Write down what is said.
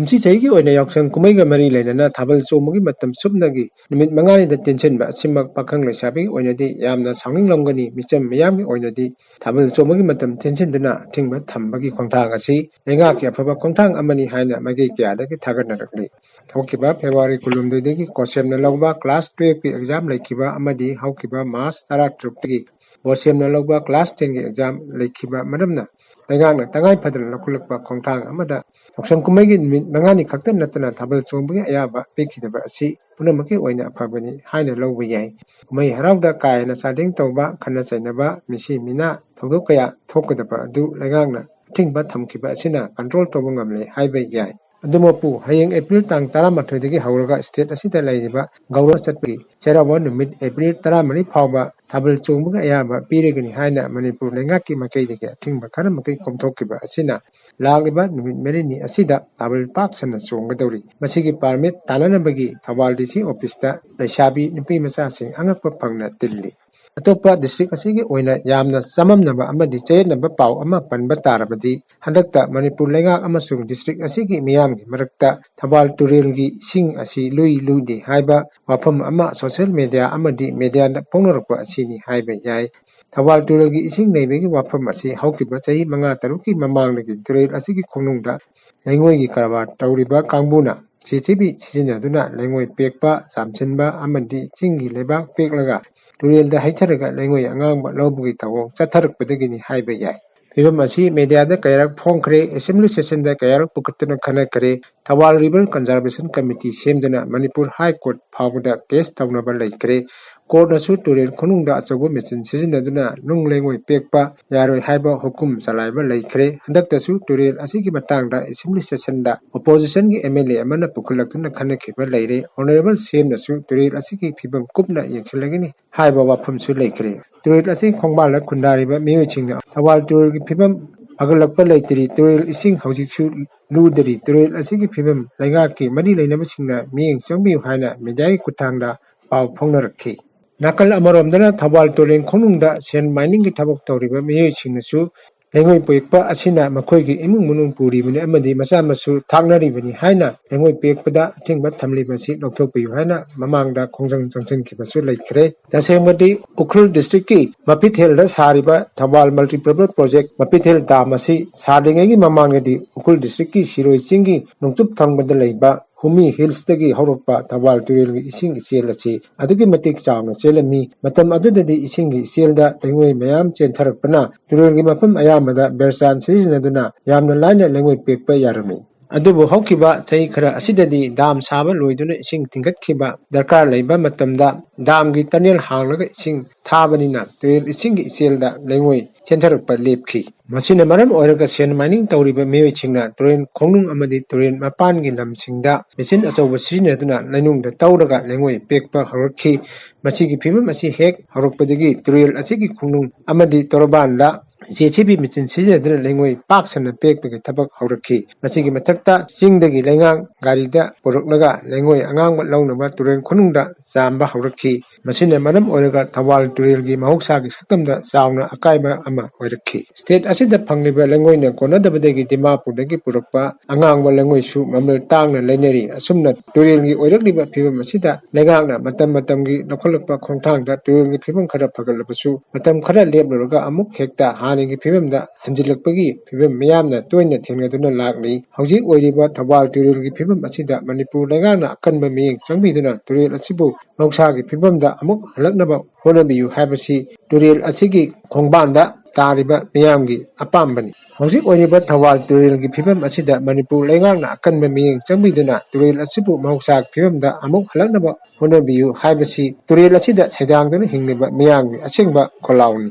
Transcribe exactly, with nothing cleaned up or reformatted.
ꯀꯨꯝꯁꯤ ꯆꯍꯤꯒꯤ ꯑꯣꯏꯅ ꯌꯥꯎꯁꯪ ꯀꯨꯝꯍꯩꯒ ꯃꯔꯤ ꯂꯩꯅꯅ ꯊꯥꯕꯜ ꯆꯣꯡꯕꯒꯤ ꯃꯇꯝ ꯁꯨꯞꯅꯒꯤ ꯅꯨꯃꯤꯠ ꯃꯉꯥꯅꯤꯗ ꯇꯦꯟꯁꯤꯟꯕ ꯑꯁꯤꯃꯛ ꯄꯥꯈꯪ ꯂꯩꯁꯥꯕꯤꯒꯤ ꯑꯣꯏꯅꯗꯤ ꯌꯥꯝꯅ ꯁꯥꯎꯅꯤꯡꯂꯝꯒꯅꯤ꯫ ꯃꯤꯆꯝ ꯃꯤꯌꯥꯝꯒꯤ ꯑꯣꯏꯅꯗꯤ ꯊꯥꯕꯜ ꯆꯣꯡꯕꯒꯤ ꯃꯇꯝ ꯇꯦꯟꯁꯤꯟꯗꯨꯅ ꯑꯊꯤꯡꯕ ꯊꯝꯕꯒꯤ ꯈꯣꯡꯊꯥꯡ ꯑꯁꯤ ꯂꯩꯉꯥꯛꯀꯤ ꯑꯐꯕ ꯈꯣꯡꯊꯥꯡ ꯑꯃꯅꯤ ꯍꯥꯏꯅ ꯃꯥꯏꯀꯩ ꯀꯌꯥꯗꯒꯤ ꯊꯥꯒꯠꯅꯔꯛꯂꯤ꯫ ꯍꯧꯈꯤꯕ ꯐꯦꯕ꯭ꯔꯨꯋꯥꯔꯤ ꯀꯨꯟꯍꯨꯝꯗꯣꯏꯗꯒꯤ ꯀꯣꯁꯦꯝꯅ ꯂꯧꯕ ꯀ꯭ꯂꯥꯁ ꯇꯨꯌꯦꯜꯐꯀꯤ ꯑꯦꯛꯖꯥꯝ ꯂꯩꯈꯤꯕ ꯑꯃꯗꯤ ꯍꯧꯈꯤꯕ ꯃꯥꯔꯆ ꯇꯔꯥꯇꯔꯨꯛꯇꯒꯤ ꯕꯣꯁꯦꯝꯅ ꯂꯧꯕ ꯀ꯭ꯂꯥꯁ ꯇꯦꯟꯒꯤ ꯑꯦꯛꯖꯥꯝ ꯂꯩꯈꯤꯕ ꯃꯔꯝꯅ ꯂꯩꯉꯥꯛꯅ ꯇꯉꯥꯏ ꯐꯗꯅ ꯂꯧꯈꯠꯂꯛꯄ ꯈꯣꯡꯊꯥꯡ ꯑꯃꯗ ꯌꯥꯎꯁꯪ ꯀꯨꯝꯍꯩꯒꯤ ꯅꯨꯃꯤꯠ ꯃꯉꯥꯅꯤ ꯈꯛꯇ ꯅꯠꯇꯅ ꯊꯥꯕꯜ ꯆꯣꯡꯕꯒꯤ ꯑꯌꯥꯕ ꯄꯤꯈꯤꯗꯕ ꯑꯁꯤ ꯄꯨꯝꯅꯃꯛꯀꯤ ꯑꯣꯏꯅ ꯑꯐꯕꯅꯤ ꯍꯥꯏꯅ ꯂꯧꯕ ꯌꯥꯏ꯫ ꯀꯨꯝꯍꯩ ꯍꯔꯥꯎꯗ ꯀꯥ ꯍꯦꯟꯅ ꯆꯥꯗꯤꯡ ꯇꯧꯕ, ꯈꯠꯅ ꯆꯩꯅꯕ, ꯃꯤꯁꯤ ꯃꯤꯅꯥ ꯊꯧꯗꯣꯛ ꯀꯌꯥ ꯊꯣꯛꯀꯗꯕ ꯑꯗꯨ ꯂꯩꯉꯥꯛꯅ ꯑꯊꯤꯡꯕ ꯊꯝꯈꯤꯕ ꯑꯁꯤꯅ ꯀꯟꯇ꯭ꯔꯣꯜ ꯇꯧꯕ ꯉꯝꯂꯦ ꯍꯥꯏꯕ ꯌꯥꯏ꯫ ꯑꯗꯨꯃꯛꯄꯨ ꯍꯌꯦꯡ ꯑꯦꯄ꯭ꯔꯤꯜ ꯇꯥꯡ ꯇꯔꯥꯃꯥꯊꯣꯏꯗꯒꯤ ꯍꯧꯔꯒ ꯁ꯭ꯇꯦꯠ ꯑꯁꯤꯗ ꯂꯩꯔꯤꯕ ꯒꯧꯔ ꯆꯠꯄꯒꯤ ꯆꯩꯔꯥꯎꯕ ꯅꯨꯃꯤꯠ ꯑꯦꯄ꯭ꯔꯤꯜ ꯇꯔꯥꯃꯔꯤ ꯐꯥꯎꯕ ꯊꯥꯕꯜ ꯆꯣꯡꯕꯒꯤ ꯑꯌꯥꯕ ꯄꯤꯔꯒꯅꯤ ꯍꯥꯏꯅ ꯃꯅꯤꯄꯨꯔ ꯂꯩꯉꯥꯛꯀꯤ ꯃꯥꯏꯀꯩꯗꯒꯤ ꯑꯊꯤꯡꯕ ꯈꯔ ꯃꯈꯩ ꯀꯣꯝꯊꯣꯛꯈꯤꯕ ꯑꯁꯤꯅ ꯂꯥꯛꯂꯤꯕ ꯅꯨꯃꯤꯠ ꯃꯔꯤꯅꯤ ꯑꯁꯤꯗ ꯊꯥꯕꯜ ꯄꯥꯛ ꯁꯟꯅ ꯆꯣꯡꯒꯗꯧꯔꯤ꯫ ꯃꯁꯤꯒꯤ ꯄꯥꯔꯃꯤꯠ ꯇꯥꯟꯅꯅꯕꯒꯤ ꯊꯧꯕꯥꯜ ꯗꯤ ꯁꯤ ꯑꯣꯐꯤꯁꯇ ꯂꯩꯁꯥꯕꯤ ꯅꯨꯄꯤ ꯃꯆꯥꯁꯤꯡ ꯑꯉꯛꯄ ꯐꯪꯅ ꯇꯤꯜꯂꯤ꯫ ꯑꯇꯣꯞꯄ ꯗꯤꯁꯇ꯭ꯔꯤꯛ ꯑꯁꯤꯒꯤ ꯑꯣꯏꯅ ꯌꯥꯝꯅ ꯆꯃꯝꯅꯕ ꯑꯃꯗꯤ ꯆꯌꯦꯠꯅꯕ ꯄꯥꯎ ꯑꯃ ꯄꯟꯕ ꯇꯥꯔꯕꯗꯤ, ꯍꯟꯗꯛꯇ ꯃꯅꯤꯄꯨꯔ ꯂꯩꯉꯥꯛ ꯑꯃꯁꯨꯡ ꯗꯤꯁꯇ꯭ꯔꯤꯛ ꯑꯁꯤꯒꯤ ꯃꯤꯌꯥꯝꯒꯤ ꯃꯔꯛꯇ ꯊꯧꯕꯥꯜ ꯇꯨꯔꯦꯜꯒꯤ ꯏꯁꯤꯡ ꯑꯁꯤ ꯂꯨꯏ ꯂꯨꯗꯦ ꯍꯥꯏꯕ ꯋꯥꯐꯝ ꯑꯃ ꯁꯣꯁꯤꯌꯦꯜ ꯃꯦꯗꯤꯌꯥ ꯑꯃꯗꯤ ꯃꯦꯗꯤꯌꯥꯗ ꯐꯣꯡꯅꯔꯛꯄ ꯑꯁꯤꯅꯤ ꯍꯥꯏꯕ ꯌꯥꯏ꯫ ꯊꯧꯕꯥꯜ ꯇꯨꯔꯦꯜꯒꯤ ꯏꯁꯤꯡ ꯂꯩꯕꯒꯤ ꯋꯥꯐꯝ ꯑꯁꯤ ꯍꯧꯈꯤꯕ ꯆꯍꯤ ꯃꯉꯥ ꯇꯔꯨꯛꯀꯤ ꯃꯃꯥꯡꯗꯒꯤ ꯇꯨꯔꯦꯜ ꯑꯁꯤꯒꯤ ꯈꯣꯡꯅꯨꯡꯗ ꯂꯩꯉꯣꯏꯒꯤ ꯀꯔꯕꯥꯔ ꯇꯧꯔꯤꯕ ꯀꯥꯡꯕꯨꯅ ꯖꯦ ꯁꯤ ꯕꯤ ꯁꯤꯖꯤꯟꯅꯗꯨꯅ ꯂꯩꯉꯣꯏ ꯄꯦꯛꯄ, ꯆꯥꯝꯁꯤꯟꯕ ꯑꯃꯗꯤ ꯆꯤꯡꯒꯤ ꯂꯩꯕꯥꯛ ꯄꯦꯛꯂꯒ ꯇꯨꯔꯦꯜꯗ ꯍꯩꯊꯔꯒ ꯂꯩꯉꯣꯏ ꯑꯉꯥꯡꯕ ꯂꯧꯕꯒꯤ ꯊꯧꯑꯣꯡ ꯆꯠꯊꯔꯛꯄꯗꯒꯤꯅꯤ ꯍꯥꯏꯕ ꯌꯥꯏ꯫ ꯐꯤꯕꯝ ꯑꯁꯤ ꯃꯦꯗꯤꯌꯥꯗ ꯀꯌꯥꯔꯛ ꯐꯣꯡꯈ꯭ꯔꯦ, ꯑꯦꯁꯦꯝꯕ꯭ꯂꯤ ꯁꯦꯁꯟꯗ ꯀꯌꯥꯔꯛ ꯄꯨꯈꯠꯇꯨꯅ ꯈꯟꯅꯈ꯭ꯔꯦ꯫ ꯊꯧꯕꯥꯜ ꯔꯤꯚꯔ ꯀꯟꯖꯥꯔꯕꯦꯁꯟ ꯀꯃꯤꯇꯤ ꯁꯦꯝꯗꯨꯅ ꯃꯅꯤꯄꯨꯔ ꯍꯥꯏ ꯀꯣꯔꯠ ꯐꯥꯎꯕꯗ ꯀꯦꯁ ꯇꯧꯅꯕ ꯂꯩꯈ꯭ꯔꯦ꯫ ꯀꯣꯔꯠꯅꯁꯨ ꯇꯨꯔꯦꯜ ꯈꯣꯡꯅꯨꯡꯗ ꯑꯆꯧꯕ ꯃꯦꯆꯤꯟ ꯁꯤꯖꯤꯟꯅꯗꯨꯅ ꯅꯨꯡ ꯂꯩꯉꯣꯏ ꯄꯦꯛꯄ ꯌꯥꯔꯣꯏ ꯍꯥꯏꯕ ꯍꯨꯀꯨꯝ ꯆꯂꯥꯏꯕ ꯂꯩꯈ꯭ꯔꯦ꯫ ꯍꯟꯗꯛꯇꯁꯨ ꯇꯨꯔꯦꯜ ꯑꯁꯤꯒꯤ ꯃꯇꯥꯡꯗ ꯑꯦꯁꯦꯝꯕ꯭ꯂꯤ ꯁꯦꯁꯟꯗ ꯑꯣꯄꯣꯖꯤꯁꯟꯒꯤ ꯑꯦꯝ ꯑꯦꯜ ꯑꯦ ꯑꯃꯅ ꯄꯨꯈꯠꯂꯛꯇꯨꯅ ꯈꯟꯅꯈꯤꯕ ꯂꯩꯔꯦ꯫ ꯑꯣꯅꯔꯦꯕꯜ ꯁꯤ ꯑꯦꯝꯅꯁꯨ ꯇꯨꯔꯦꯜ ꯑꯁꯤꯒꯤ ꯐꯤꯕꯝ ꯀꯨꯞꯅ ꯌꯦꯡꯁꯤꯜꯂꯒꯅꯤ ꯍꯥꯏꯕ ꯋꯥꯐꯝꯁꯨ ꯂꯩꯈ꯭ꯔꯦ꯫ ꯇꯨꯔꯦꯜ ꯑꯁꯤ ꯈꯣꯡꯕꯥꯜꯗ ꯈꯨꯟꯗꯥꯔꯤꯕ ꯃꯤꯑꯣꯏꯁꯤꯡꯅ ꯊꯧꯕꯥꯜ ꯇꯨꯔꯦꯜꯒꯤ ꯐꯤꯕꯝ ꯐꯒꯠꯂꯛꯄ ꯂꯩꯇ꯭ꯔꯤ, ꯇꯨꯔꯦꯜ ꯏꯁꯤꯡ ꯍꯧꯖꯤꯛꯁꯨ ꯂꯨꯗ꯭ꯔꯤ, ꯇꯨꯔꯦꯜ ꯑꯁꯤꯒꯤ ꯐꯤꯕꯝ ꯂꯩꯉꯥꯛꯀꯤ ꯃꯔꯤ ꯂꯩꯅꯕꯁꯤꯡꯅ ꯃꯤꯠꯌꯦꯡ ꯆꯪꯕꯤꯌꯨ ꯍꯥꯏꯅ ꯃꯦꯗꯤꯌꯥꯒꯤ ꯈꯨꯠꯊꯥꯡꯗ ꯄꯥꯎ ꯐꯥꯎꯅꯔꯛꯈꯤ꯫ ꯅꯥꯀꯜ ꯑꯃꯔꯣꯝꯗꯅ ꯊꯧꯕꯥꯜ ꯇꯨꯔꯦꯜ ꯈꯣꯡꯅꯨꯡꯗ ꯁꯦꯟ ꯃꯥꯏꯅꯤꯡꯒꯤ ꯊꯕꯛ ꯇꯧꯔꯤꯕ ꯃꯤꯑꯣꯏꯁꯤꯡꯅꯁꯨ ꯂꯩꯉꯣꯏ ꯄꯦꯛꯄ ꯑꯁꯤꯅ ꯃꯈꯣꯏꯒꯤ ꯏꯃꯨꯡ ꯃꯅꯨꯡ ꯄꯨꯔꯤꯕꯅꯤ ꯑꯃꯗꯤ ꯃꯆꯥ ꯃꯁꯨ ꯊꯥꯛꯅꯔꯤꯕꯅꯤ ꯍꯥꯏꯅ ꯂꯩꯉꯣꯏ ꯄꯦꯛꯄꯗ ꯑꯊꯤꯡꯕ ꯊꯝꯂꯤꯕ ꯑꯁꯤ ꯂꯧꯊꯣꯛꯄꯤꯌꯨ ꯍꯥꯏꯅ ꯃꯃꯥꯡꯗ ꯈꯣꯡꯖꯪ ꯆꯪꯁꯤꯟꯈꯤꯕꯁꯨ ꯂꯩꯈ꯭ꯔꯦ꯫ ꯇꯁꯦꯡꯕꯗꯤ ꯎꯈ꯭ꯔꯨꯜ district ꯀꯤ ꯃꯐꯤꯊꯦꯜꯗ ꯁꯥꯔꯤꯕ ꯊꯧꯕꯥꯜ multipurpose project ꯃꯐꯤꯊꯦꯜ dam ꯑꯁꯤ ꯁꯥꯗ꯭ꯔꯤꯉꯩꯒꯤ ꯃꯃꯥꯡꯗꯗꯤ ꯎꯈ꯭ꯔꯨꯜ district ꯀꯤ ꯁꯤꯔꯣꯏ ꯆꯤꯡꯒꯤ ꯅꯣꯡꯆꯨꯞ ꯊꯪꯕꯗ ꯂꯩꯕ ꯍꯨꯃꯤ Hills ꯇꯒꯤ ꯍꯧꯔꯛꯄ ꯊꯧꯕꯥꯜ ꯇꯨꯔꯦꯜꯒꯤ ꯏꯁꯤꯡ ꯏꯆꯦꯜ ꯑꯁꯤ ꯑꯗꯨꯛꯀꯤ ꯃꯇꯤꯛ ꯆꯥꯎꯅ ꯆꯦꯜꯂꯝꯃꯤ꯫ ꯃꯇꯝ ꯑꯗꯨꯗꯗꯤ ꯏꯁꯤꯡꯒꯤ ꯏꯆꯦꯜꯗ ꯂꯩꯉꯣꯏ ꯃꯌꯥꯝ ꯆꯦꯟꯊꯔꯛꯄꯅ ꯇꯨꯔꯦꯜꯒꯤ ꯃꯐꯝ ꯑꯌꯥꯝꯕꯗ ꯕꯦꯔꯆꯥꯟ ꯁꯤꯖꯤꯟꯅꯗꯨꯅ ꯌꯥꯝꯅ ꯂꯥꯏꯅ ꯂꯩꯉꯣꯏ ꯄꯦꯛꯄ ꯌꯥꯔꯝꯃꯤ꯫ ꯑꯗꯨꯕꯨ ꯍꯧꯈꯤꯕ ꯆꯍꯤ ꯈꯔ ꯑꯁꯤꯗꯗꯤ dam ꯁꯥꯕ ꯂꯣꯏꯗꯨꯅ ꯏꯁꯤꯡ ꯊꯤꯡꯒꯠꯈꯤꯕ ꯗꯔꯀꯥꯔ ꯂꯩꯕ ꯃꯇꯝꯗ dam ꯒꯤ tunnel ꯍꯥꯡꯂꯒ ꯏꯁꯤꯡ ꯊꯥꯕꯅꯤꯅ ꯇꯨꯔꯦꯜ ꯏꯁꯤꯡꯒꯤ ꯏꯆꯦꯜꯗ ꯂꯩꯉꯣꯏ ꯆꯦꯟꯊꯔꯛꯄ ꯂꯦꯞꯈꯤ꯫ ꯃꯁꯤꯅ ꯃꯔꯝ ꯑꯣꯏꯔꯒ sand mining ꯇꯧꯔꯤꯕ ꯃꯤꯑꯣꯏꯁꯤꯡꯅ ꯇꯨꯔꯦꯜ ꯈꯣꯡꯅꯨꯡ ꯑꯃꯗꯤ ꯇꯨꯔꯦꯜ ꯃꯄꯥꯟꯒꯤ ꯂꯝꯁꯤꯡꯗ machine ꯑꯆꯧꯕ ꯁꯤꯖꯤꯟꯅꯗꯨꯅ ꯂꯩꯅꯨꯡꯗ ꯇꯧꯔꯒ ꯂꯩꯉꯣꯏ ꯄꯦꯛꯄ ꯍꯧꯔꯛꯈꯤ꯫ ꯃꯁꯤꯒꯤ ꯐꯤꯕꯝ ꯑꯁꯤ ꯍꯦꯛ ꯍꯧꯔꯛꯄꯗꯒꯤ ꯇꯨꯔꯦꯜ ꯑꯁꯤꯒꯤ ꯈꯣꯡꯅꯨꯡ ꯑꯃꯗꯤ ꯇꯣꯔꯕꯥꯟꯗ JCB machine ꯁꯤꯖꯤꯟꯅꯗꯨꯅ ꯂꯩꯉꯣꯏ ꯄꯥꯛ ꯁꯟꯅ ꯄꯦꯛꯄꯒꯤ ꯊꯕꯛ ꯍꯧꯔꯛꯈꯤ꯫ ꯃꯁꯤꯒꯤ ꯃꯊꯛꯇ ꯆꯤꯡꯗꯒꯤ ꯂꯩꯉꯥꯡ ꯒꯥꯔꯤꯗ ꯄꯨꯔꯛꯂꯒ ꯂꯩꯉꯣꯏ ꯑꯉꯥꯡꯕ ꯂꯧꯅꯕ ꯇꯨꯔꯦꯜ ꯈꯣꯡꯅꯨꯡꯗ ꯆꯥꯝꯕ ꯍꯧꯔꯛꯈꯤ꯫ ꯃꯁꯤꯅ ꯃꯔꯝ ꯑꯣꯏꯔꯒ ꯊꯧꯕꯥꯜ ꯇꯨꯔꯦꯜꯒꯤ ꯃꯍꯧꯁꯥꯒꯤ ꯁꯛꯇꯝꯗ ꯆꯥꯎꯅ ꯑꯀꯥꯏꯕ ꯑꯃ ꯑꯣꯏꯔꯛꯈꯤ꯫ State ꯑꯁꯤꯗ ꯐꯪꯂꯤꯕ ꯂꯩꯉꯣꯏꯅ ꯀꯣꯟꯅꯗꯕꯗꯒꯤ ꯗꯤꯃꯥꯄꯨꯔꯗꯒꯤ ꯄꯨꯔꯛꯄ ꯑꯉꯥꯡꯕ ꯂꯩꯉꯣꯏꯁꯨ ꯃꯃꯜ ꯇꯥꯡꯅ ꯂꯩꯅꯔꯤ꯫ ꯑꯁꯨꯝꯅ ꯇꯨꯔꯦꯜꯒꯤ ꯑꯣꯏꯔꯛꯂꯤꯕ ꯐꯤꯕꯝ ꯑꯁꯤꯗ ꯂꯩꯉꯥꯛꯅ ꯃꯇꯝ ꯃꯇꯝꯒꯤ ꯂꯧꯈꯠꯂꯛꯄ ꯈꯣꯡꯊꯥꯡꯗ ꯇꯨꯔꯦꯜꯒꯤ ꯐꯤꯕꯝ ꯈꯔ ꯐꯒꯠꯂꯕꯁꯨ ꯃꯇꯝ ꯈꯔ ꯂꯦꯞꯂꯨꯔꯒ ꯑꯃꯨꯛ ꯍꯦꯛꯇ ꯍꯥꯟꯅꯒꯤ ꯐꯤꯕꯝꯗ ꯍꯟꯖꯤꯜꯂꯛꯄꯒꯤ ꯐꯤꯕꯝ ꯃꯤꯌꯥꯝꯅ ꯇꯣꯏꯅ ꯊꯦꯡꯅꯗꯨꯅ ꯂꯥꯛꯂꯤ꯫ ꯍꯧꯖꯤꯛ ꯑꯣꯏꯔꯤꯕ ꯊꯧꯕꯥꯜ ꯇꯨꯔꯦꯜꯒꯤ ꯐꯤꯕꯝ ꯑꯁꯤꯗ ꯃꯅꯤꯄꯨꯔ ꯂꯩꯉꯥꯛꯅ ꯑꯀꯟꯕ ꯃꯤꯠꯌꯦꯡ ꯆꯪꯕꯤꯗꯨꯅ ꯇꯨꯔꯦꯜ ꯑꯁꯤꯕꯨ ꯃꯍꯧꯁꯥꯒꯤ ꯐꯤꯕꯝꯗ ꯑꯃꯨꯛ ꯍꯜꯂꯛꯅꯕ ꯍꯣꯠꯅꯕꯤꯌꯨ ꯍꯥꯏꯕꯁꯤ ꯇꯨꯔꯦꯜ ꯑꯁꯤꯒꯤ ꯈꯣꯡꯕꯥꯟꯗ ꯇꯥꯔꯤꯕ ꯃꯤꯌꯥꯝꯒꯤ ꯑꯄꯥꯝꯕꯅꯤ꯫ ꯍꯧꯖꯤꯛ ꯑꯣꯏꯔꯤꯕ ꯊꯧꯕꯥꯜ ꯇꯨꯔꯦꯜꯒꯤ ꯐꯤꯕꯝ ꯑꯁꯤꯗ ꯃꯅꯤꯄꯨꯔ ꯂꯩꯉꯥꯛꯅ ꯑꯀꯟꯕ ꯃꯤꯠꯌꯦꯡ ꯆꯪꯕꯤꯗꯨꯅ ꯇꯨꯔꯦꯜ ꯑꯁꯤꯕꯨ ꯃꯍꯧꯁꯥꯒꯤ ꯐꯤꯕꯝꯗ ꯑꯃꯨꯛ ꯍꯜꯂꯛꯅꯕ ꯍꯣꯠꯅꯕꯤꯌꯨ ꯍꯥꯏꯕꯁꯤ ꯇꯨꯔꯦꯜ ꯑꯁꯤꯗ ꯁꯩꯗꯥꯡꯗꯨꯅ ꯍꯤꯡꯂꯤꯕ ꯃꯤꯌꯥꯝꯒꯤ ꯑꯁꯦꯡꯕ ꯈꯣꯜꯂꯥꯎꯅꯤ꯫